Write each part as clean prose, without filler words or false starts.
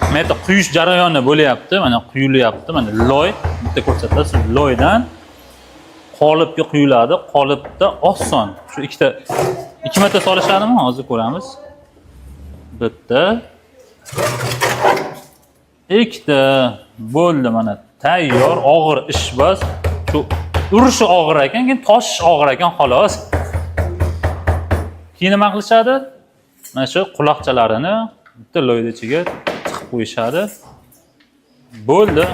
Mana yerda quyish jarayoni bo'lyapti, mana quyilyapti, mana loy bitta ko'rsatasiz, loydan qolipga quyiladi, qolipda oson. Shu ikkita ikki marta solishadimi? Hozir ko'ramiz. Bitta, ikkita bo'ldi, mana tayyor. Og'ir ish bas. Shu urishi og'ir ekan, keyin toshish og'ir ekan, xolos. Keyin nima qilishadi? Mana shu quloqchalarini bitta loyni ichiga tiqib qo'yishadi. Bo'ldi,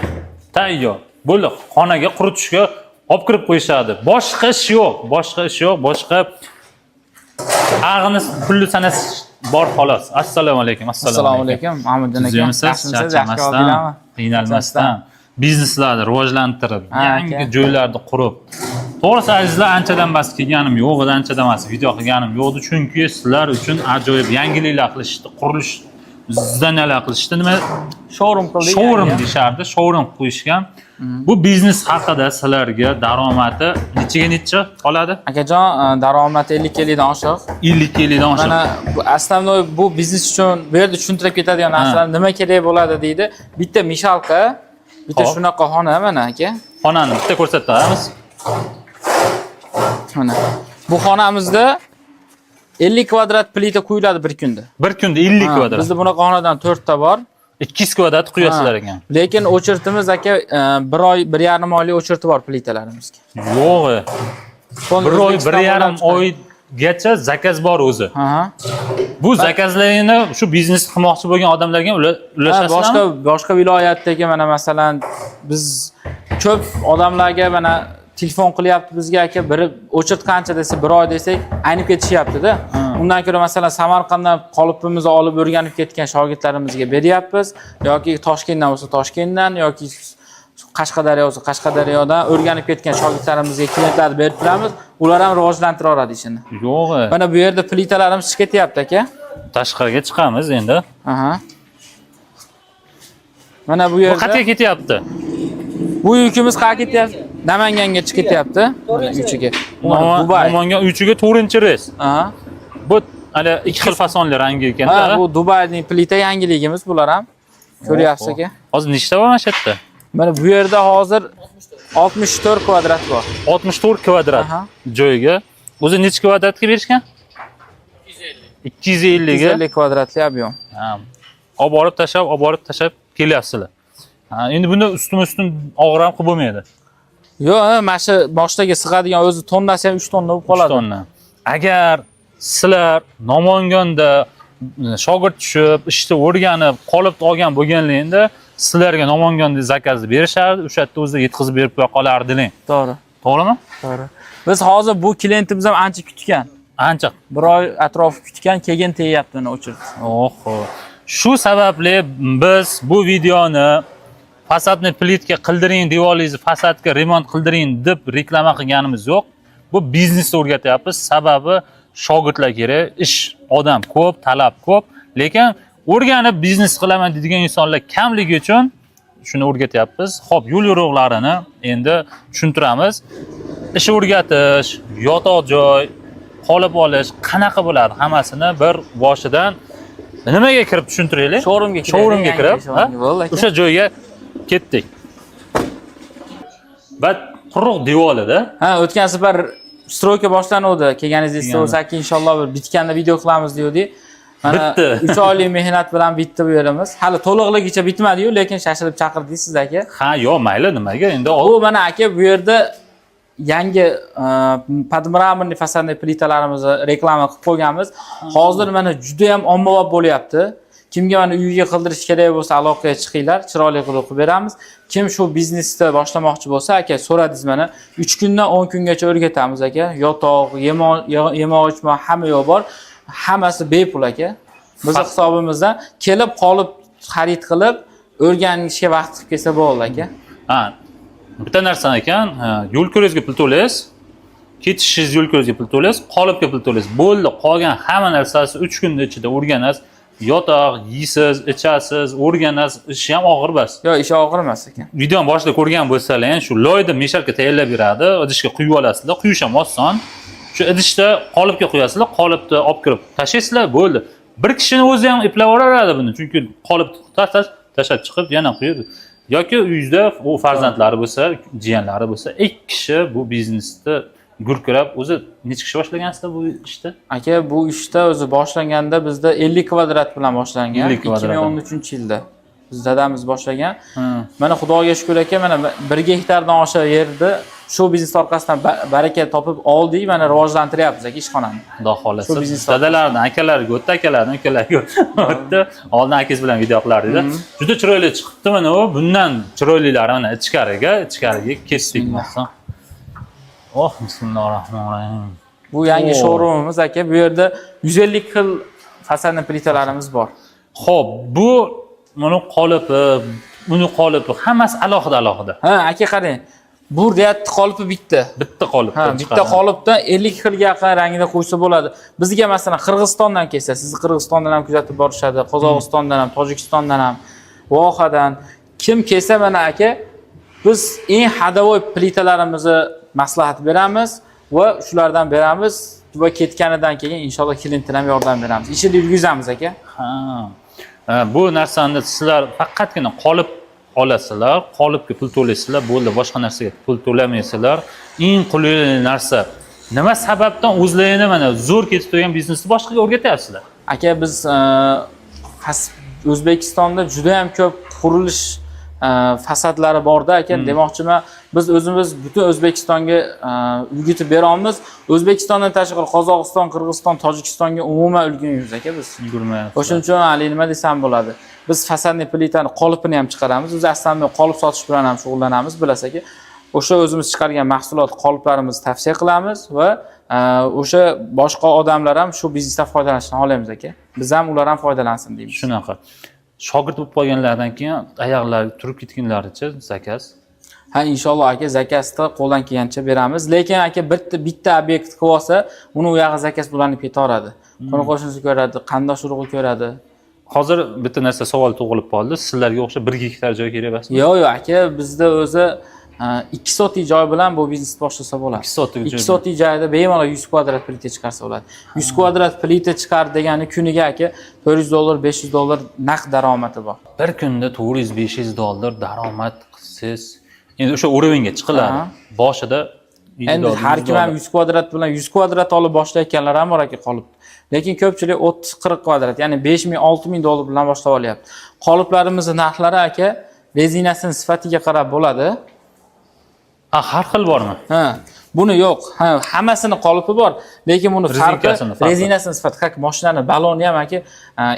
tayyor. Bo'ldi, xonaga quritishga olib kirib qo'yishadi. Boshqa ish yo'q, boshqa ish yo'q, boshqa ag'ini pulni sanash bor, xolos. Assalomu alaykum, Assalomu alaykum, Mahmudjon aka. Tuzukmisiz? Yaxshimisiz? Yaxshi. Charchamasdan, Oldinglarmi? qiynalmasdan, bizneslarni rivojlantirib, yangi aka. joylarni qurib. To'g'risi, azizlar, anchadan bas kelganim yo'q edi, anchadan bas video qilganim yo'q edi, chunki sizlar uchun ajoyib yangiliklar qilishdi, qurilish здания lar qilishdi. Nima? Showroom qildik. Showroom yangi. deyishardi, showroom qo'yishgan. Bu biznes haqida sizlarga daromadi nechaga necha qoladi? Akajon, daromadi 50 ellikdan oshiq. 50 ellikdan oshiq. Mana bu основной bu biznes uchun bu yerda tushuntirib ketadigan narsalar nima kerak bo'ladi deydi. Bitta мешалка, bitta shunaqa xona, mana, aka. Xonani bitta ko'rsatamiz. Mana. Bu xonamizda 50 kvadrat plita quyiladi bir kunda. Bir kunda 50 Ha, kvadrat. Bizda bunaqa xonadan 4 ta bor. 200 kvadrat quyasizlar ekan. Lekin очередь imiz, aka, 1 oy, 1,5 oylik очередь i bor plitalarimizga. Yo'q. Полный Bir oy, O'zbekiston 1,5 bo'ylab chiqadi. oygacha заказ bor o'zi. Aha. Bu заказ larni shu biznes qilmoqchi bo'lgan odamlarga ulashasizlarmi? Boshqa boshqa viloyatdagi, mana, masalan, biz ko'p odamlarga, mana, telefon qilyapti bizga, aka, biri очередь qancha desa, bir oy desak, aynib ketishyapti-da. Undan ko'ra, masalan, Samarqanddan qolipimizni olib o'rganib ketgan shogirdlarimizga beryapmiz yoki Toshkentdan bo'lsa Toshkentdan yoki Qashqadaryo bo'lsa Qashqadaryodan o'rganib ketgan shogirdlarimizga, klientlarni berib turamiz. Ular ham rivojlantiraveradi ishini. Yo'q. Mana bu yerda plitalarimiz chiqib ketyapti, aka. Tashqariga chiqamiz endi. Aha. Mana bu Bu yerda qayerga ketyapti? Bu yukimiz qayerga ketyapti? Namanganga chiqib ketyapti. Mana uchiga. Bu mana Dubay. Namangan uchiga to'rtinchi reys. Aha. Bu hali ikki xil fasonli rangi ekan. Ha, bu Dubayning plita yangiligimiz bular ham. Ko'ryapsiz, aka. Hozir nechta bor mana shu yerda? Mana bu yerda hozir 64 kvadrat bor. 64 kvadrat joyga. O'zi necha kvadratga berishgan? 250 ga. 250 kvadratli объем. Ha. Olib borib tashlab, olib borib tashlab kelyapsizlar. Ha, endi buni ustma-ustun og'ir ham qilib bo'lmaydi. Yo'q, ha, mana shu boshdaga sig'adigan o'zi tonnasi ham 3 tonna bo'lib 3 qoladi. Tonna. Agar sizlar Namanganda shogird tushib, ishni o'rganib, qolib olgan bo'lganligingda sizlarga Namanganda заказ ni berishardi, o'sha yerda o'zi yetkazib berib qo'ya qolardilar. To'g'ri. To'g'rimi? To'g'ri. Biz hozir bu klientimiz ham ancha kutgan. Ancha. Bir oy atrofi kutgan, keyin tegyapti uni очередь. Oho. Shu sababli biz bu videoni фасадный plitka qildiring, devoringizni fasadga remont qildiring deb reklama qilganimiz yo'q. Bu biznesni o'rgatyapmiz. Sababi shogirdlar kerak, ish odam ko'p, talab ko'p, lekin o'rganib biznes qilaman deydigan insonlar kamligi uchun shuni o'rgatyapmiz. Xo'p, yo'l yo'riqlarini endi tushuntiramiz. Ish o'rgatish, yotoq joy, qolib olish qanaqa bo'ladi? Hammasini bir boshidan nimaga kirib tushuntiraylik? Showroomga kiraylik, Showroomga yangi kirib, showroomga. Ha? Bo'ldi, aka. O'sha joyga ketdik. Va quruq devorida. Ha, o'tgan safar стройка boshlanuvdi. Kelganingiz esda bo'lsa, aka, inshaalloh bir bitganda video qilamiz degandik. Mana Bitdi. 3 oylik mehnat bilan bitdi bu yerimiz. Hali to'liqligicha bitmadi-yu, lekin shashilib chaqirdingiz siz, aka. Ha, yo'q, mayli, nimaga endi. Bu mana, aka, bu yerda yangi подмраморный фасадный plitalarimizni reklama qilib qo'yganmiz. Hozir mana juda ham ommabop bo'lyapti. Kimga mana uyiga qildirish kerak bo'lsa, aloqaga chiqinglar, chiroyli qilib qilib beramiz. Kim shu biznesda boshlamoqchi bo'lsa, aka, so'radingiz, mana 3 kundan 10 kungacha o'rgatamiz, aka. Yotoq, yemoq, yemoq ichmoq hamma yo'q bor. Hammasi bepul, aka. Bizni hisobimizdan kelib qolib xarid qilib, o'rganishga vaqt qilib kelsa bo'ldi, aka. Ha. Bitta narsa ekan, ha, yo'l kiringizga pul to'laysiz, ketishingiz yo'l kiringizga pul to'laysiz, qolipga pul to'laysiz. Bo'ldi, qolgan hamma narsasi 3 kunni ichida o'rganasiz. Yotoq, yeysiz, ichasiz, o'rganasiz, ishi ham og'ir emas. Yo'q, ishi og'ir emas, aka. Videoni boshida ko'rgan bo'lsalar ham, shu loyda мешалка tayyorlab beradi, idishga quyib olasizlar, quyish ham oson. Shu idishda qolipga quyasizlar, qolipni olib kirib tashlaysizlar, bo'ldi. Bir kishini o'zi ham eplab yuboradi buni, chunki qolip tas tas. Tashlab chiqib, yana quyib yoki uyda u farzandlari bo'lsa, jiyanlari bo'lsa, ikki kishi bu biznesni gurkirab, o'zi necha kishi boshlagansizlar bu ishni? Aka, bu ishda o'zi boshlanganda bizda 50 kvadrat bilan boshlangan. 50 kvadrat. 2013-yilda biz dadamiz boshlagan. Mana Xudoga shukur aka, mana 1 gektardan oshiq yerda shu biznes orqasidan baraka topib oldik, mana rivojlantiryapmiz aka ishxonani. Xudo xohlasa. Shu biznes Dadalardan akalarga o'tdi, akalardan ukalarga o'tdi. Oldin akangiz bilan video qilardikda. Juda chiroyli chiqibdi mana u. Bundan chiroylilari mana ichkariga ketdik. Masalan. Oh, bismillahirrohmanirrohim. Bu yangi Oo. showroomimiz aka. Bu yerda 150 xil fasadli plitalarimiz bor. Xo'p, bu buni qolipi, uni qolipi hammasi alohida alohida. Ha, aka qarang. Bu ряд qolipi bitta. Bitta qolipdan Ha, bitta chiqadi. qolipdan 50 xilga yaqin rangida qo'ysa bo'ladi. Bizga masalan Qirg'izistondan kelsa, sizni Qirg'izistondan ham kuzatib borishadi, Qozog'istondan ham, Tojikistondan ham, Vohadan kim kelsa mana aka, biz eng ходовой plitalarimizni maslahat beramiz va shulardan beramiz va ketganidan keyin inshaalloh klientlar ham yordam beramiz. Ishini yurgizamiz aka. Ha. Ha, bu narsani sizlar faqatgina qolip olasizlar, qolipga pul to'laysizlar, bo'ldi, boshqa narsaga pul to'lamaysizlar. Eng qulay narsa. Nima sababdan o'zlaringni mana zo'r ketib turgan biznesni boshqaga o'rgatyapsizlar? Aka, biz O'zbekistonda juda ham ko'p qurilish fasadlari borda aka. Demoqchiman, biz o'zimiz butun O'zbekistonga ulgutib beramiz. O'zbekistondan tashqari Qozog'iston, Qirg'iziston, Tojikistonga umuman ulgurmaymiz aka biz. Ulgurmayapsizlar. O'shuning uchun haligi nima desam bo'ladi, biz фасадный plitani qolipini ham chiqaramiz. Biz aslida qolip sotish bilan ham shug'ullanamiz, bilasiz aka. O'sha o'zimiz chiqargan mahsulot qoliplarimizni tavsiya qilamiz va o'sha boshqa odamlar ham shu biznesdan foydalanishini xohlaymiz aka. Biz ham, ular ham foydalansin deymiz. Shunaqa. Shogird bo'lib qolganlaridan keyin oyoqlari turib ketganlaricha заказ. Ha, inshaalloh aka, заказ ni qo'ldan kelgancha beramiz. Lekin aka, bitta bitta obyekt qilib olsa, uni u yog'i заказ ulanib ketaveradi. Qo'ni qo'shnisi ko'radi, qarindosh urug'i ko'radi. Hozir bitta narsa savol tug'ilib qoldi. Sizlarga o'xshab 1 gektar joy kerak emasmi? Yo'q, aka, bizda o'zi 2 sotik joy bilan bu biznesni boshlasa bo'ladi. 2 sotik joy. 2 sotik joyda bemalol 100 kvadrat plita chiqarsa bo'ladi. 100 kvadrat plita chiqar degani kuniga aka 400 dollar, 500 dollar naqd daromadi bor. Bir kunda 400-500 dollar daromad qilsangiz, endi o'sha уровень ga chiqiladi. Boshida 100 Endi dollar, har 100 kim ham dollar. 100 kvadrat bilan 100 kvadrat olib boshlayotganlar ham bor aka qolib. Lekin ko'pchilik 30-40 kvadrat, ya'ni 5000, 6000 dollar bilan boshlab olyapti. Qoliplarimizni narxlari aka rezinasini sifatiga qarab bo'ladi. Ha, har xil bormi? Ha, buni yo'q. Ha, hammasini qolipi bor, lekin buni farqi Rezinkasini farqi. Rezinasini sifati, как mashinani baloni ham aka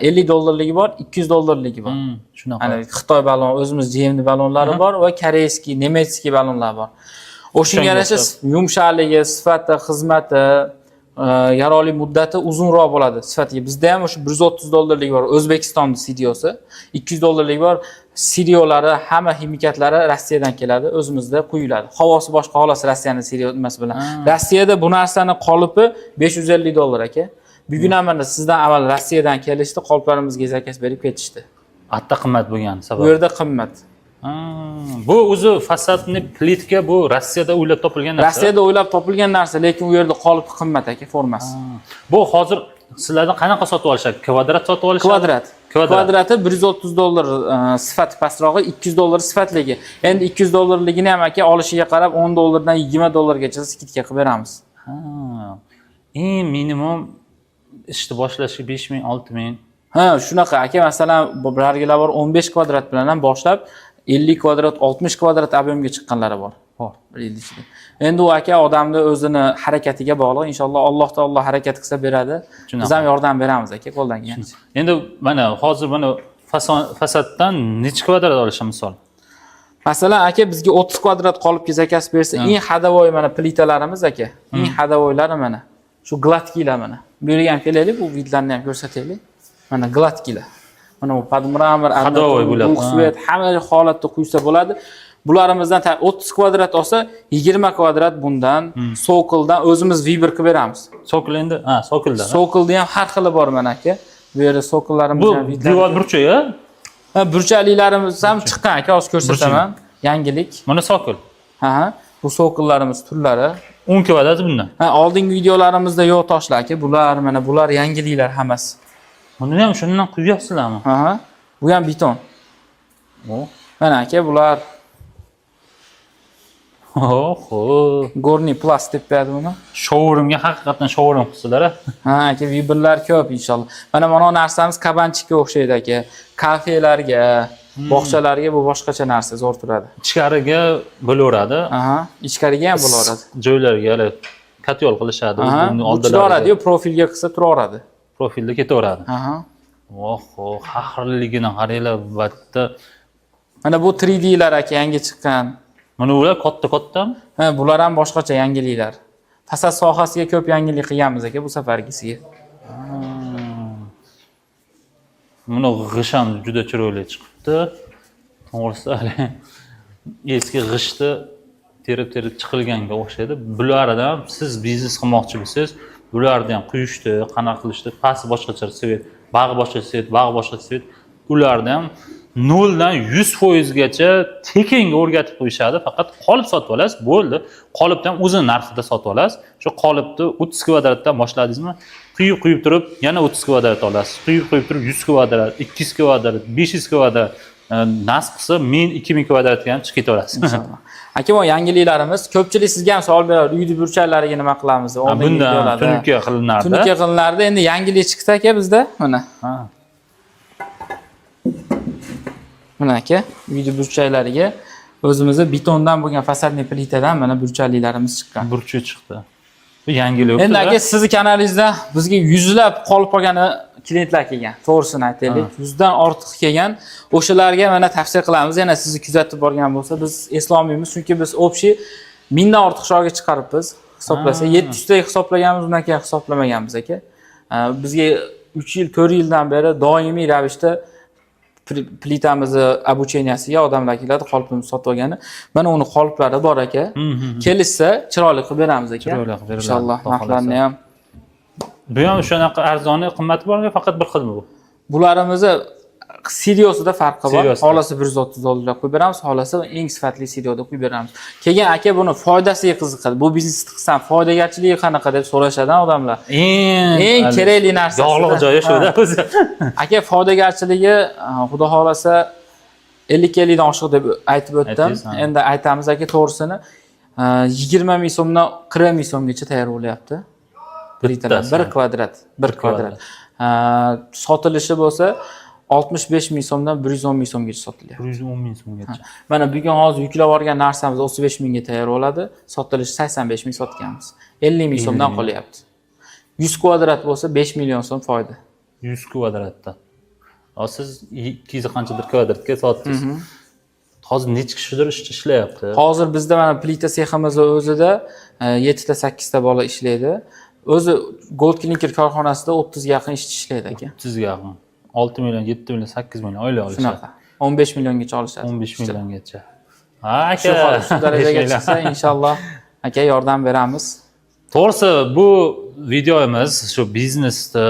50 dollarligi bor, 200 dollarligi bor. Shunaqa. Ana Xitoy balon, o'zimiz GMD balonlari bor va корейский, немецкий balonlar bor. O'shanga O'shanga yarasha o'xshab. yumshoqligi, sifati, xizmati, yaroqli muddati uzunroq bo'ladi sifatiga. Bizda ham o'sha 130 dollarlik bor, O'zbekistonda сырьё si, 200 dollarlik bor. Сырьё lari, hamma ximikatlari Rossiyadan keladi, o'zimizda quyiladi. Havosi boshqa xolos Rossiyani сырьё nimasi bilan. Rossiyada bu narsani qolipi 550 dollar aka. Bugun ham mana sizdan avval Rossiyadan kelishdi, qoliplarimizga заказ berib ketishdi. Atta qimmat bo'lgani Bu sabab. yerda qimmat. Ha, bu o'zi фасадный plitka, bu Rossiyada o'ylab topilgan narsa. Rossiyada o'ylab topilgan narsa, lekin u yerda qolipi qimmat aka, formasi. Bu hozir sizlardan qanaqa sotib olishadi? Kvadrat sotib olishadi? Kvadrat. Kvadrat. Kvadrati 130 dollar sifati pastrog'i, 200 dollar sifatligi. Endi 200 dollarligini ham aka olishiga qarab 10 dollardan 20 dollargacha скидка qilib beramiz. Ha. Eng minimum ishni boshlashi 5 ming, 6 ming. Ha, shunaqa aka, masalan, birargilar bor 15 kvadrat bilan ham boshlab 50 kvadrat, 60 kvadrat объем ga chiqqanlari bor. Bor. Bir yil ichida. Endi u aka odamni o'zini harakatiga bog'liq. Inshaalloh Alloh taolo harakat qilsa beradi. Shunaqa. Biz ham yordam beramiz aka qo'ldan kelgancha. Endi mana hozir mana fasaddan necha kvadrat olishi misol? Masalan, aka, bizga 30 kvadrat qolib заказ bersa, eng ходовой mana plitalarimiz aka. Eng ходовой lari mana. Shu гладкий lar mana. Bu yerga ham kelaylik, bu вид larni ham ko'rsataylik. Mana гладкий lar. Mana bu под мрамор, Ходовой bular, двухцвет, hamma holatda quysa bo'ladi. Bularimizdan 30 kvadrat olsa, 20 kvadrat bundan, Sokoldan o'zimiz выбор qilib beramiz. Sokol endi, ha, sokoldan. Sokolda ham har xili bor mana aka. Bu yerda sokollarimiz Bu ham вид lari. Devor burchak, a? Ha, burchaklilarimiz ham chiqqan aka, hozir ko'rsataman. Yangilik. Mana sokol. Ha, bu sokollarimiz turlari. 10 kvadrat bundan. Ha, oldingi videolarimizda yo'q toshlar aka. Bular mana bular yangiliklar hammasi. Buni ham shundan quyapsizlarmi? Ha, bu ham beton. O. Mana aka, bular Oho. Горный пласт deb qo'yadi buni. Showroomga haqiqatdan showroom qilsalar a. Ha aka, выбор lar ko'p inshaalloh. Mana bu narsamiz кабанчик ka o'xshaydi aka. Kafelarga, bog'chalarga bu boshqacha narsa, zo'r turadi. Ichkariga bo'laveradi. Aha, ichkariga ham bo'laveradi. Joylarga hali katta yo'l qilishadi. Aha, O'zini bu oldilariga. chidaveradi-yu, profilga qilsa turaveradi. Profilda ketaveradi. Aha. Oho, xaxirligini qaranglar, albatta. Mana bu 3D'lar aka, yangi chiqqan. Mana ular katta kattami? Ha, bular ham boshqacha yangiliklar. Fasad sohasiga ko'p yangilik qilganmiz aka bu safargisiga. Buni g'isht ham juda chiroyli chiqibdi. To'g'risi, hali eski g'ishtni terib terib chiqilganga o'xshaydi. Bulardan siz biznes qilmoqchi bo'lsangiz, bularni ham quyishdi, qanaqa qilishdi, pasti boshqacha цвет, bag'i boshqa цвет, bag'i boshqa цвет. Ularni ham 0 dan 100 foizgacha tekinga o'rgatib qo'yishadi. Faqat qolip sotib olasiz, bo'ldi. Qolipni ham o'zini narxida sotib olasiz. Shu qolipni 30 kvadratdan boshladingizmi, quyib quyib turib yana 30 kvadrat olasiz. Quyib quyib turib 100 kvadrat, 200 kvadrat, 500 kvadrat, nasib qilsa 1000, 2000 kvadratga ham chiqib ketaverasiz. Inshaalloh. Aka, bu yangiliklarimiz. Ko'pchilik sizga ham savol beradi. Uyni burchaklariga nima qilamiz? Ha, Oldingi bundan videolarda. tunuka qilinardi. Tunuka qilinardi. Endi yangilik chiqdi aka bizda. Mana. Ha. Mana aka, uyni burchaklariga o'zimizni betondan bo'lgan фасадный plitadan mana burchakliklarimiz chiqqan. Burchi chiqdi. Bu yangilik. Endi aka, sizni kanalingizda bizga yuzlab qolib qolgani klientlar kelgan. To'g'risini aytaylik. 100 dan ortiq kelgan. O'shalarga mana tavsiya qilamiz. Yana sizni kuzatib borgan bo'lsa, biz eslolmaymiz, chunki biz общий 1000 dan ortiq shogird chiqaribmiz. Hisoblasa 700 ta hisoblaganmiz, undan keyin hisoblamaganmiz aka. Bizga 3 yil, 4 yildan beri doimiy ravishda plitamizni обучения siga odamlar keladi, qolipimizni sotib olgani. Mana uni qoliplari bor aka. Kelishsa chiroyli qilib beramiz aka. Chiroyli qilib beriladi, Inshaalloh Xudo xohlasa. narxlarni ham. Bu ham shunaqa arzoni, qimmati bormi, faqat bir xilmi bu? Bularimizni сырьё sida farqi bor. Сырьё sida. Xohlasa 130 dollarga qo'yib beramiz, xohlasa eng sifatli сырьё da qo'yib beramiz. Keyin aka, buni foydasiga qiziqadi. Bu biznesni qilsam foydagarchiligi qanaqa deb so'rashadi odamlar. Eng Eng kerakli narsasi. Yog'liq joyi shuda o'zi. Aka, foydagarchiligi, xudo xohlasa 50 50 dan oshiq deb aytib o'tdim. Aytdingiz, ha. Endi aytamiz aka to'g'risini. 20 ming so'mdan 40 ming so'mgacha tayyor bo'lyapti. Plitalar Bittasi. 1 kvadrat, 1 kvadrat. Sotilishi bo'lsa 65 ming so'mdan 110 ming so'mgacha sotilyapti. 110 ming so'mgacha. Mana bugun hozir yuklab olgan narsamiz 35 mingga tayyor bo'ladi. Sotilishi 85 ming sotganmiz. 50 ming so'mdan 50 ming. qolyapti. 100 kvadrat bo'lsa 5 million so'm foyda. 100 kvadratda. Hozir siz 200 qanchadir kvadratga sotdingiz. Hozir necha kishidir ishchi ishlayapti? Hozir bizda mana plita seximizni o'zida 7 ta 8 ta bola ishlaydi. O'zi Gold Clinker korxonasida 30 ga yaqin ishchi ishlaydi aka. 30 ga yaqin. 6 million, 7 million, 8 million oylik olishadi. Shunaqa. 15 milliongacha olishadi. 15 milliongacha. Ha, Shu aka. shu darajaga 5 million. chiqsa inshaalloh aka yordam beramiz. To'g'risi, bu videomiz shu biznesni,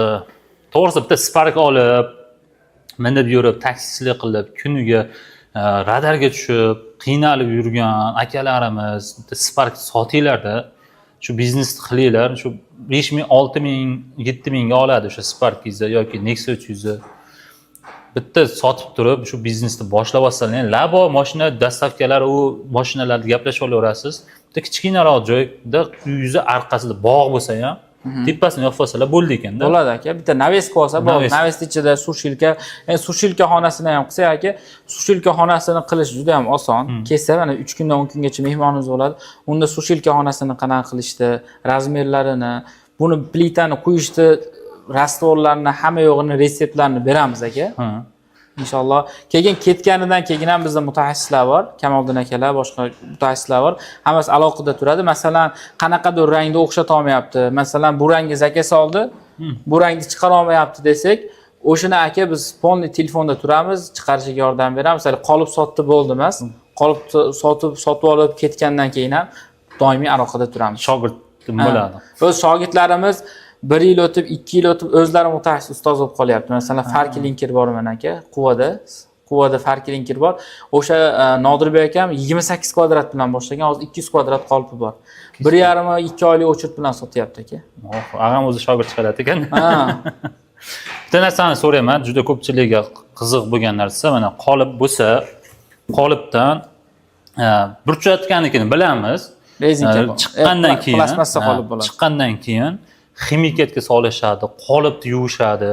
to'g'risi, bitta Spark olib, minib yurib, taksichilik qilib, kuniga radarga tushib, qiynalib yurgan akalarimiz, bitta Spark sotinglarda, shu biznesni qilinglar, shu 5 ming, 6 ming, 7 mingga oladi o'sha Sparkingizni yoki Nexia 300ni. Bitta sotib turib, shu biznesni boshlab olsalar, labo mashina доставка lar, u mashinalarni gaplashib olaverasiz. Bitta kichkinaroq joyda, uyingizni orqasida bog' bo'lsa ham, tepasini yopib olsalar bo'ldi ekanda. Bo'ladi aka. Bitta навеска olsa bo'ladi. Навес. Навес ni ichida сушилка, сушилка xonasini ham qilsak aka, сушилка xonasini qilish juda ham oson. Kelsa mana 3 kundan 10 kungacha mehmonimiz bo'ladi. Unda сушилка xonasini qanaqa qilishdi, размер larini, buni plitani quyishni, раствор larni, hamma yo'g'ini, retseptlarini beramiz aka. Inshaalloh. Keyin ketganidan keyin ham bizda mutaxassislar bor, Kamoliddin akalar, boshqa mutaxassislar bor. Hammasi aloqada turadi. Masalan, qanaqadir rangda o'xshata olmayapti. Masalan, bu rangga заказ oldi, bu rangni chiqara olmayapti desak, o'shani aka biz полный telefonda turamiz, chiqarishiga yordam beramiz. Masalan, qolib sotdi bo'ldi emas. Qolib sotib, sotib olib ketgandan keyin ham doimiy aloqada turamiz. Shogird bo'ladi. O'z shogirdlarimiz bir yil o'tib, 2 yil o'tib o'zlari mutaxassis ustoz bo'lib qolyapti. Masalan, Farki Linker bor mana aka, Quvada. Quvada Farki Linker bor. O'sha Nodirbek akam 28 kvadrat bilan boshlagan, hozir 200 kvadrat qolipi bor. 1,5-2 oylik очередь bilan sotyapti aka. Oh, ag'am o'zi shogird chiqaradi ekan. Ha. Bitta narsani so'rayman, juda ko'pchilikka qiziq bo'lgan narsa, mana qolip bo'lsa, Qolipdan брусчатка nikini bilamiz. Rezinka bu. Chiqqandan keyin Plastmassa qolip bo'ladi. Chiqqandan keyin ximikatga solishadi, qolipni yuvishadi,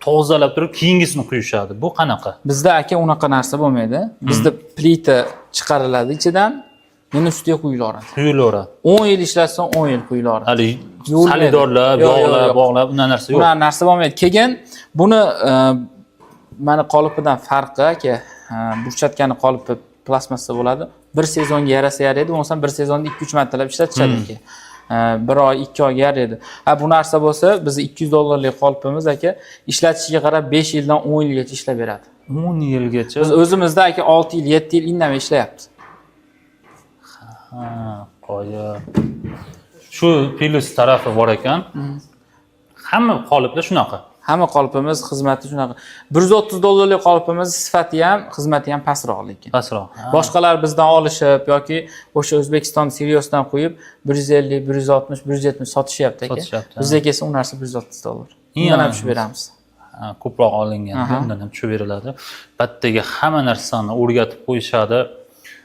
tozalab turib keyingisini quyishadi. Bu qanaqa? Bizda, aka, unaqa narsa bo'lmaydi. Bizda plita chiqariladi ichidan, yana ustiga quyilaveradi. Quyilaveradi. 10 yil ishlatsa, 10 yil quyilaveradi. Hali Yuvilmaydi. salidorlab, Yo'q, yo'q, yog'lab, yo'q. bog'lab, undan narsa yo'q. Bunaqa narsa bo'lmaydi. Keyin buni mana qolipidan farqi, aka, брусчатка ni qolipi plastmassa bo'ladi. Bir sezonga yarasa yaraydi, bo'lmasam bir sezonda 2-3 martalab ishlatishadi, aka. Bir oy, 2 oyga yaraydi. Ha, bu narsa bo'lsa, bizni 200 dollarlik qolipimiz, aka, ishlatishiga qarab 5 yildan 10 yilgacha ishlab beradi. 10 yilgacha. Biz o'zimizda, aka, 6 yil, 7 yil indamay ishlayapti. Ha, qoyil. Shu plyus tarafi bor ekan. Hamma qoliplar shunaqa. Hamma qolipimiz xizmati shunaqa. 130 dollarlik qolipimiz sifati ham, xizmati ham pastroq lekin. Pastroq. Ha. Boshqalar bizdan olishib yoki o'sha O'zbekiston Siriusdan qo'yib 150, 160, 170 sotishyapti, aka. Sotishyapti, ha. Bizga kelsa u narsa 130 dollar. Eng Undan ham yomon. tushib beramiz. Ha, ko'proq olingan, undan ham tushib beriladi. Bittaga hamma narsani o'rgatib qo'yishadi.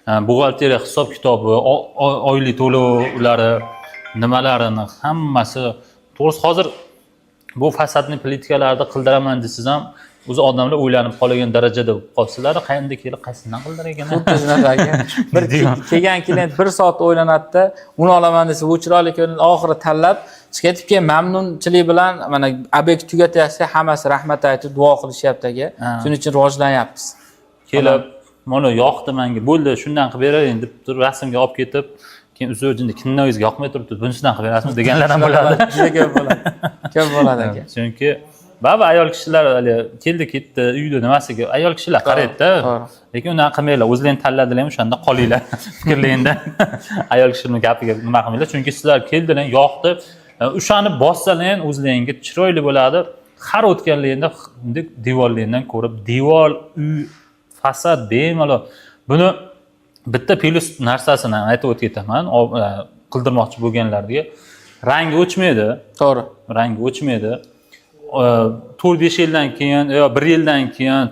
Ha, buxgalteriya hisob kitobi, oylik to'lovlari, nimalarini hammasi. To'g'risi, hozir bu фасадный plitkalarni qildiraman desangiz ham, o'zi odamlar o'ylanib qolgan darajada bo'lib qolsalar, qayerda kelib, qaysidan qildirar ekan? Xuddi shunaqa, aka. Bir kelgan klient bir soat o'ylanadida, uni olaman desa, bu chiroyli ko'rinadi, oxiri tanlab chiqib, keyin mamnunchilik bilan mana obyekt tugatyapsa, hammasi rahmat aytib duo qilishyapti, aka. Shuning uchun rivojlanyapmiz. Kelib, mana yoqdi menga, bo'ldi, shundan qilib beraring deb turib rasmga olib ketib, keyin uzr, kimdan yoqmay turibdi, bunisidan qilib berasizmi deganlar ham bo'ladi. Juda ko'p bo'ladi. Ko'p bo'ladi, aka. Chunki baribir ayol kishilar haligi keldi ketdi uyda nimasiga ayol kishilar qaraydida. Lekin unaqa qilmanglar, o'zlaring tanladilar, o'shanda qolinglar fikrlaringda. Ayol kishini gapiga nima qilmanglar, chunki sizlar keldilar, yoqdi, o'shani bossalar o'zlaringga chiroyli bo'ladi. Har o'tganligingda bunday devorlardan ko'rib, devor, uy, fasad bemalol. Buni bitta plyus narsasini aytib o'tib ketaman qildirmoqchi bo'lganlarga: rangi o'chmaydi. Rangi o'chmaydi. 4-5 yildan keyin yo bir yildan keyin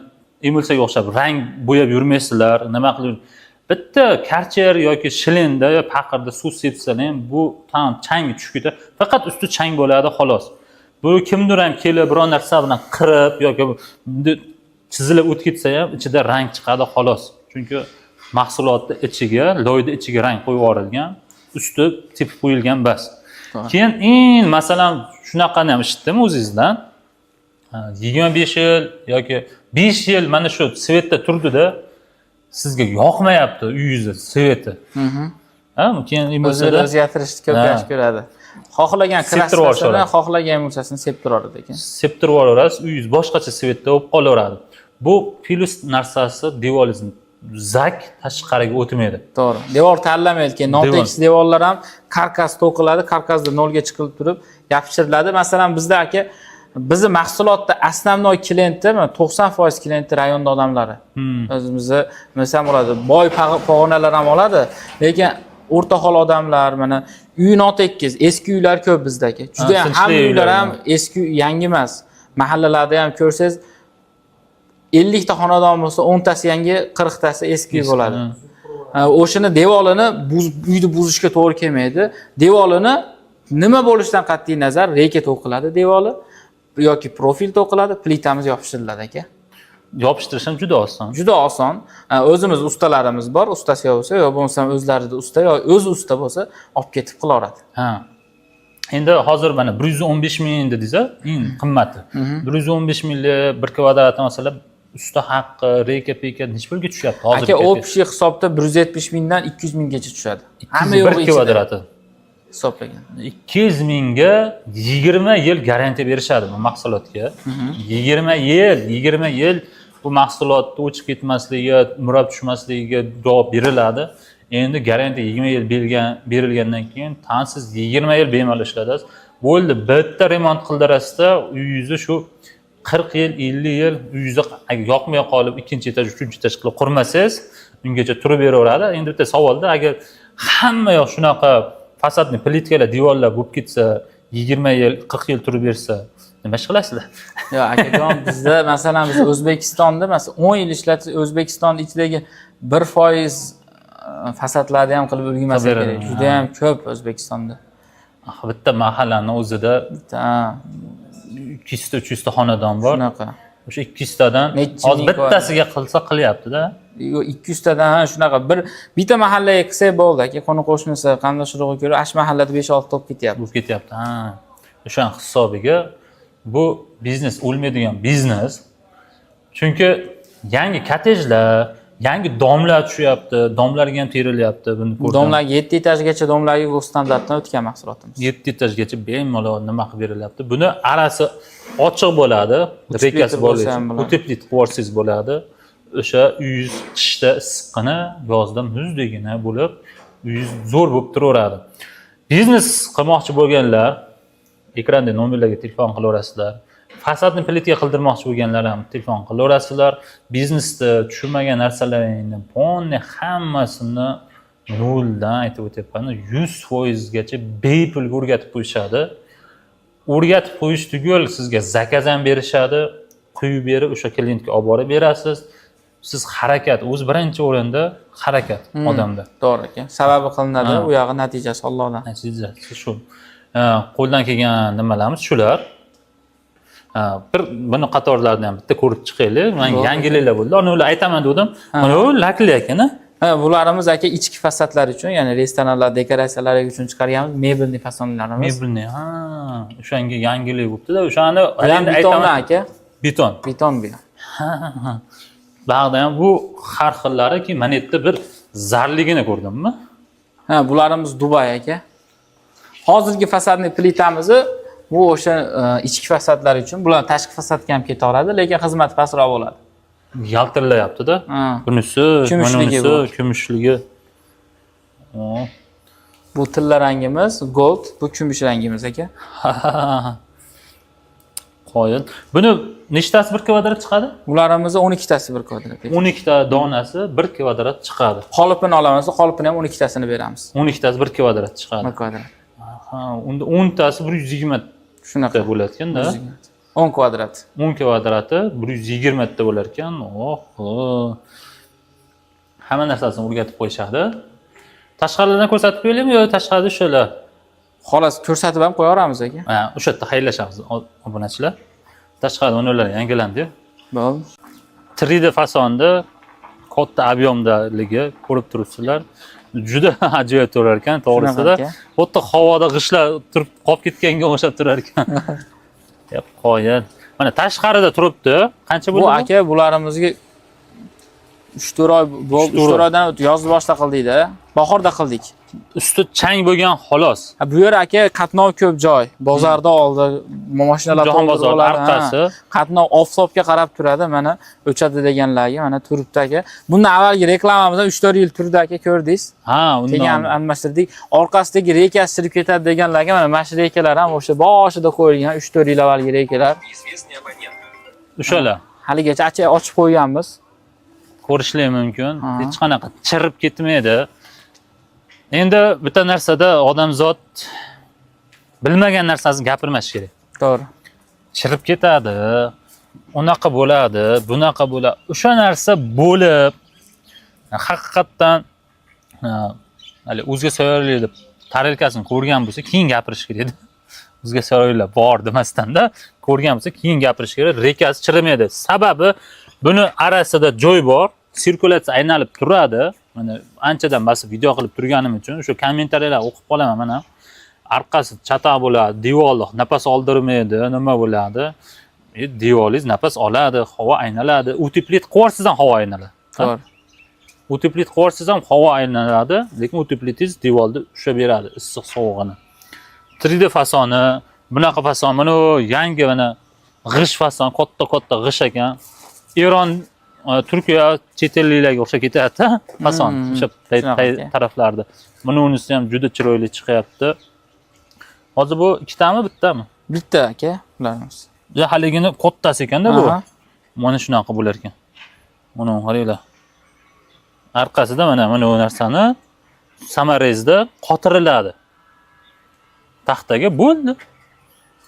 emulsiyaga o'xshab rang bo'yab yurmaysizlar. Nima qilib, bitta karcher yoki shlenda yo paqirda suv sepsalar ham, bu tam changi tushib ketadi, faqat usti chang bo'ladi, xolos. Bu kimdir ham kelib biron narsa bilan qirib yoki bunday chizilib o'tib ketsa ham, ichida rang chiqadi, xolos, chunki mahsulotni ichiga, loyni ichiga rang qo'yib yuborilgan, usti tepib qo'yilgan, bas. Keyin eng, masalan, shunaqani ham eshitdim o'zingizdan: 25 yil yoki 5 yil mana shu цвет da turdida, sizga yoqmayapti uyingizni цвет i. Ha, keyin O'zini bo'lsada o'zgartirishni ko'p yaxshi ko'radi. Xohlagan Septirib краска sini, yuborishadi. Xohlagan emulsiyasini septiradi ekan. Septirib yuboraverasiz, uyingiz boshqacha цвет da bo'lib qolaveradi. Bu plyus narsasi, devoringizni zak tashqariga o'tmaydi. To'g'ri. Devor tanlamaydi keyin. Notekis devorlar ham karkas to'qiladi, karkasda nolga chiqilib turib yopishtiriladi. Masalan, bizda, aka, bizni mahsulotda основной klienti, mana 90% klienti rayonda odamlari. O'zimizni masalan bo'ladi, boy pog'onalar ham oladi, lekin o'rta hol odamlar, mana uy notekis, eski uylar ko'p bizda, aka. Juda ham Sinchli hamma uylar uylar. ham eski, yangi emas. Mahallalarda ham ko'rsangiz, 50 ta xonadon bo'lsa, 10 tasi yangi, 40 tasi eski uy bo'ladi. Ha, o'shani devorini uyni buzishga to'g'ri kelmaydi. Devorini nima bo'lishidan qat'iy nazar reyka to'qiladi devori yoki profil to'qiladi, plitamiz yopishtiriladi, aka. Yopishtirish ham juda oson. Juda oson. Ha, o'zimiz ustalarimiz bor, ustasi yo'q bo'lsa, yo bo'lmasam o'zlarida usta yo o'zi usta bo'lsa, olib ketib qilaveradi. Ha. Endi hozir mana 115 ming dedingiz, a, eng qimmati. 115 minglik bir kvadrat, masalan, usta haqqi, reyka peyka necha pulga tushyapti hozir? Aka, общий hisobda 170 mingdan 200 minggacha tushadi. Hamma bir yo'g'i ichida kvadrati. hisoblagan. 200 mingga 20 yil garantiya berishadi bu mahsulotga. 20 yil, 20 yil bu mahsulotni o'chib ketmasligiga, murab tushmasligiga javob beriladi. Endi garantiya 20 yil berilgandan keyin tansiz 20 yil bemalol ishlatasiz. Bo'ldi, bitta remont qildirasizda, uyingizni shu 40 yil, 50 yil uyingizni agar yoqmay qolib, ikkinchi etaj, uchinchi etaj qilib qurmasangiz, ungacha turib beraveradi. Endi bitta savolda, agar hamma yoq shunaqa фасадный plitkalar, devorlar bo'lib ketsa, 20 yil, 40 yil turib bersa, Nima ish qilasizlar? Yo'q, akajon, bizda masalan biz O'zbekistonda masalan 10 yil ishlatsak, O'zbekiston ichidagi 1% fasadlarni ham qilib ulgurmasak Qilib kerak. beradi. Juda ham ko'p O'zbekistonda. Ah, bitta mahallani o'zida Ha, 200 ta, 300 ta xonadon bor. Shunaqa. O'sha 200 tadan Necha hozir ming bittasiga qilsa qilyapti-da. Yo'q, 200 tadan, ha, shunaqa bir bitta mahallaga qilsak bo'ldi aka, qo'ni qo'shnisi, qarindosh urug'i ko'rib, ash mahallada 5-6 bo'lib ketyapti. Bo'lib ketyapti. Ha. O'shan hisobiga bu biznes o'lmaydigan biznes. Chunki yangi kottejlar, yangi domlar tushyapti, domlarga ham terilyapti, buni ko'rdim. Domlarga 7 etajgacha domlarga standartdan o'tgan mahsulotimiz. 7 etajgacha bemalol nima qilib berilyapti. Buni arasi ochiq bo'ladi, Утеплитель rekasi bor. Bo'lsa ham bo'ladi. Утеплить qilib yuborsangiz bo'ladi. O'sha uyingiz qishda issiqqina, yozda muzdekgina bo'lib, uyingiz zo'r bo'lib turaveradi. Biznes qilmoqchi bo'lganlar ekranda nomerlarga telefon qilaverasizlar. Fasadni plitka qildirmoqchi bo'lganlar ham telefon qilaverasizlar. Biznesda tushunmagan narsalaringni полный hammasini noldan aytib o'tyapman, 100% gacha bepulga o'rgatib qo'yishadi. O'rgatib qo'yish tugul, sizga zakaz ham berishadi, quyib berib o'sha klientga olib borib berasiz. Siz harakat, o'zi birinchi o'rinda harakat odamda. To'g'ri aka. Sababi qilinadi, Ha. u yog'i natijasi Allohdan. Natijasi shu. Qo'ldan kelgan nimalarimiz shular. Bir buni qatorlarini ham bitta ko'rib chiqaylik. Man Bo'ldi. yangiliklar bo'ldi. Uni ular aytaman dedim. Mana bu lakli ekan, a? Ha, bularimiz aka ichki fasadlar uchun, ya'ni restoranlar dekoratsiyalari uchun chiqarganmiz mebelniy fasonlarimiz. Mebelni, ha, o'shanga yangilik bo'libdi-da. O'shani Bu ham endi betondan aytaman. aka. Beton. Beton bu. Ha. Bag'da ham bu har xillariki, mana yerda bir zarligini ko'rdimmi? Ha, bularimiz Dubay aka. Hozirgi fasadniy plitamizni bu o'sha ichki fasadlar uchun, bular tashqi fasadga ham ketaveradi, lekin xizmati pastroq bo'ladi. Yaltirlayapti-da. Ha. Bunisi, Kumushligi bunisi bu. Kumushligi. O. Bu tilla rangimiz, gold, bu kumush rangimiz aka. Qoyil. Buni nechtasi bir kvadrat chiqadi? Bularimizni 12 tasi bir kvadrat. 12 ta donasi bir kvadrat chiqadi. Qolipini olamiz, qolipini ham 12 tasini beramiz. 12 tasi bir kvadrat chiqadi. Bir kvadrat. Ha, unda 10 tasi 120 ta Shunaqa. bo'lar ekanda. 10 kvadrat. 10 kvadrati 120 ta bo'lar ekan. Oho. Hamma narsasini o'rgatib qo'yishadi. Tashqaridan ko'rsatib qo'yaylikmi yo tashqarida o'shalar? Xolos, ko'rsatib ham qo'yaveramiz aka. Ha, o'sha yerda xayrlashamiz obunachilar. Tashqarida ular yangilandi. Bo'ldi. 3D fasonda katta объем daligi ko'rib turibsizlar. Juda ajoyib turar ekan, to'g'risida. Shunaqa aka. Xuddi havoda g'ishtlar turib qolib ketganga o'xshab turar ekan. Yep, qoyil. Mana tashqarida turibdi. Qancha Bu bo'ldi? aka bularimizga 3-4 oy bo'ldi. 3-4 3-4 oydan o'tdi. Yoz boshida qildik-da. Bahorda qildik. Usti chang bo'lgan xolos. Ha, bu yer aka qatnov ko'p joy. Bozorda oldi, mashinalar Jahon to'ldirib bozori oladi, ha. orqasi. Qatnov oftobga qarab turadi, mana o'chadi deganlarga mana turibdi aka. Bundan avvalgi reklamamizda 3-4 yil turdi aka, ko'rdingiz. Ha, Keyin undan almashtirdik. Orqasidagi rekasi chirib ketadi deganlarga mana shu rekalar ham o'sha boshida qo'yilgan 3-4 yil avvalgi rekalar. Неизвестный абонент. O'shalar. Haligacha ochib qo'yganmiz. Ko'rishlar mumkin. Ha. Hech qanaqa chirib ketmaydi. Endi bitta narsada odamzod bilmagan narsasini gapirmash kerak. To'g'ri. Chirib ketadi, unaqa bo'ladi, bunaqa bo'ladi. O'sha narsa bo'lib, haqiqatdan hali o'zga sayyoralarda tarelkasini ko'rgan bo'lsa, keyin gapirish kerak edi. O'zga sayyoralar bor demasdan-da, ko'rgan bo'lsa, keyin gapirish kerak. Rekasi chirimaydi. Sababi buni arasida joy bor, sirkulyatsiya aylanib turadi. Mana anchadan bosib video qilib turganim uchun o'sha kommentariyalar o'qib qolaman mana. Orqasi chatoq bo'ladi, devorli nafas oldirmaydi, nima bo'ladi? Devorlingiz nafas oladi, havo aylanadi. Утеплить qilib ham havo aylanadi. To'g'ri. Утеплить qilib ham havo aylanadi, lekin утеплить ingiz devorda ushlab beradi issiq sovug'ini. 3D fasoni, bunaqa fason, mana bu yangi mana g'isht fason, katta-katta g'isht ekan. Eron, Turkiya, chet elliklarga o'xshab ketyapti fason o'sha Shunaqa aka. taraflarda. Buni unisi ham juda chiroyli chiqyapti. Hozir bu ikkitami, bittami? Bitta aka bularimiz. Ya haligini kattasi ekanda bu. Aha. Mana shunaqa bo'lar ekan. Mana qaranglar. Orqasida mana bu narsani саморез da qotiriladi. Taxtaga bo'ldi.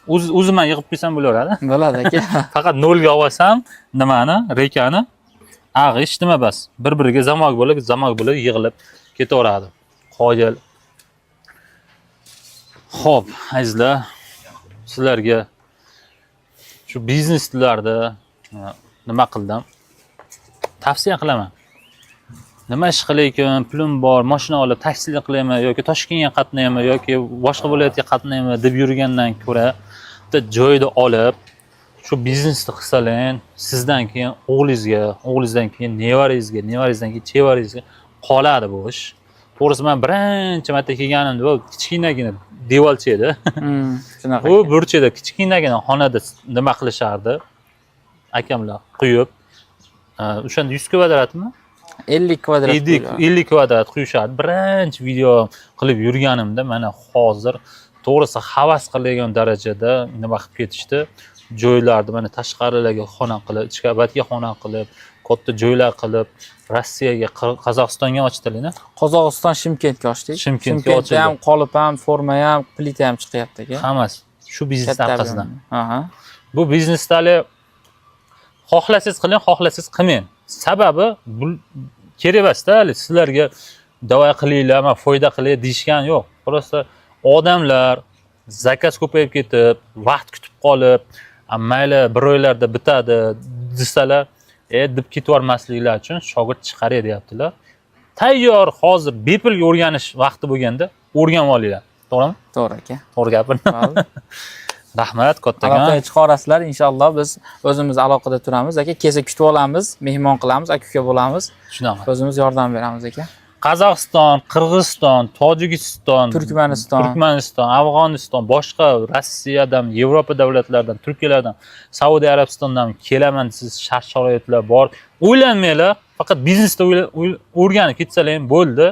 O'zim ham yig'ib qo'ysam bo'laveradi. Bo'ladi aka. Faqat nolga olsam nimani, rekani ag'i hech nima bas. Bir-biriga zamok bo'lib, zamok bo'lib yig'ilib ketaveradi. Qoyil. Xo'p, azizlar, sizlarga shu bizneslarda nima qildim? Tavsiya qilaman. Nima ish qilaykin, pulim bor, mashina olib taksida qilaymi yoki Toshkentga qatnaymi yoki boshqa viloyatga qatnaymi deb yurgandan ko'ra bitta joyda olib shu biznesni qilsalang, sizdan keyin o'g'lingizga, o'g'lingizdan keyin nevarangizga, nevarangizdan keyin chevarangizga qoladi bu ish. To'g'risi, man birinchi marta kelganimda bu kichkinagina devorcha edi. Shunaqa. Bu burchada kichkinagina xonada nima qilishardi? Akamlar quyib, o'shanda 100 kvadratmi? 50 kvadrat. 50 kvadrat quyishardi. Birinchi video qilib yurganimda mana hozir to'g'risi havas qiladigan darajada nima qilib ketishdi. Joylarni mana tashqarilarga xona qilib, ichki xona qilib, katta joylar qilib, Rossiyaga, Qozog'istonga ochdilar. Qozog'iston, Shimkentga ochdik. Shimkentga Shimkentda ochildi. ham qolip ham, forma ham, plita ham chiqyapti aka. Hammasi shu biznes Katta orqasidan. объем. Aha. Bu biznesda hali xohlasangiz qiling, xohlasangiz qilmang. Sababi bu kerak emasda, hali sizlarga давай qilinglar, man foyda qilay deyishgan yo'q. Просто odamlar заказ ko'payib ketib, vaqt kutib qolib, "A, mayli bir oylarda bitadi" desalar, deb ketib yubormasliklari uchun shogird chiqaray deyaptilar. Tayyor hozir bepulga o'rganish vaqti bo'lganda o'rganib olinglar. To'g'rimi? To'g'ri aka. To'g'ri gapirdim. Bo'ldi. Rahmat kattakon. Aloqaga chiqarasizlar, inshaalloh biz o'zimiz aloqada turamiz aka. Kelsa kutib olamiz, mehmon qilamiz, aka uka bo'lamiz. Shunaqa. O'zimiz yordam beramiz aka. Qozog'iston, Qirg'iziston, Tojikiston, Turkmaniston. Turkmaniston, Afg'oniston, boshqa Rossiyadan, Yevropa davlatlaridan, Turkiyalardan, Saudiya Arabistondan kelaman siz shart sharoitlar bor. O'ylanmanglar, faqat biznesda o'rganib ketsalar ham bo'ldi.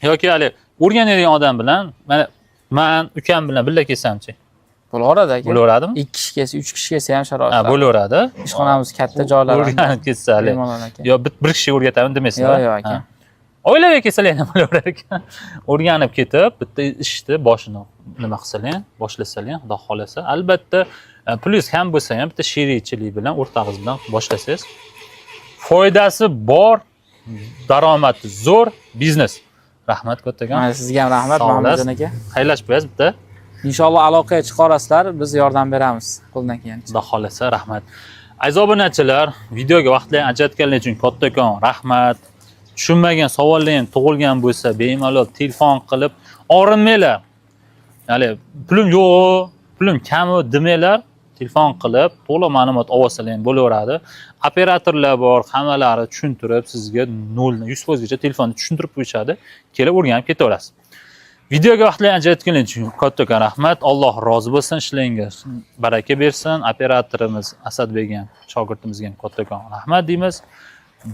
Yoki hali o'rganadigan odam bilan mana man ukam bilan birga kelsamchi, Bo'laveradi aka. bo'laveradimi? 2 kishi kelsa, 3 kishi kelsa ham sharoit. Ha, bo'laveradi. Ishxonamiz katta joylar. O'rganib ketsa hali. Bemalol aka. Yo bir kishi o'rgataman demaysizlar. Yo'q, yo'q aka. Ha. Oilaviy kelsalar ham bo'laverar ekan. O'rganib ketib, bitta ishni boshini nima qilsalar, boshlasalar, xudo xohlasa, albatta plyus ham bo'lsa ham bitta sherikchilik bilan, o'rtog'ingiz bilan boshlasangiz, foydasi bor, daromadi zo'r biznes. Rahmat kattakon. Mana sizga ham rahmat, Sog' bo'lasiz. Mahmudjon aka. Xayrlashib qo'yasiz bitta. Inshaalloh aloqaga chiqarasizlar, biz yordam beramiz qo'ldan kelgancha. Xudo xohlasa, rahmat. Aziz obunachilar, videoga vaqtlarini ajratganlar uchun kattakon rahmat. Tushunmagan savollar ham tug'ilgan bo'lsa, bemalol telefon qilib og'rinmanglar. Ya'ni pulim yo'q, pulim kam demanglar, telefon qilib to'liq ma'lumot olsalar ham bo'laveradi. Operatorlar bor, hammalari tushuntirib sizga 0 dan 100% gacha telefonda tushuntirib qo'yishadi. Kelib o'rganib ketaverasiz. Videoga vaqtlarini ajratganlar uchun kattakon rahmat. Alloh rozi bo'lsin, ishlaringga baraka bersin. Operatorimiz Asadbek ham, shogirdimizga ham kattakon rahmat deymiz.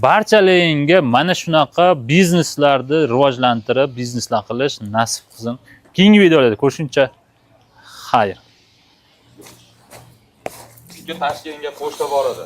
Barchalaringga mana shunaqa bizneslarni rivojlantirib, bizneslar qilish nasib qilsin. Keyingi videolarda ko'rishguncha xayr. Chunki Toshkentga pochta bor edi.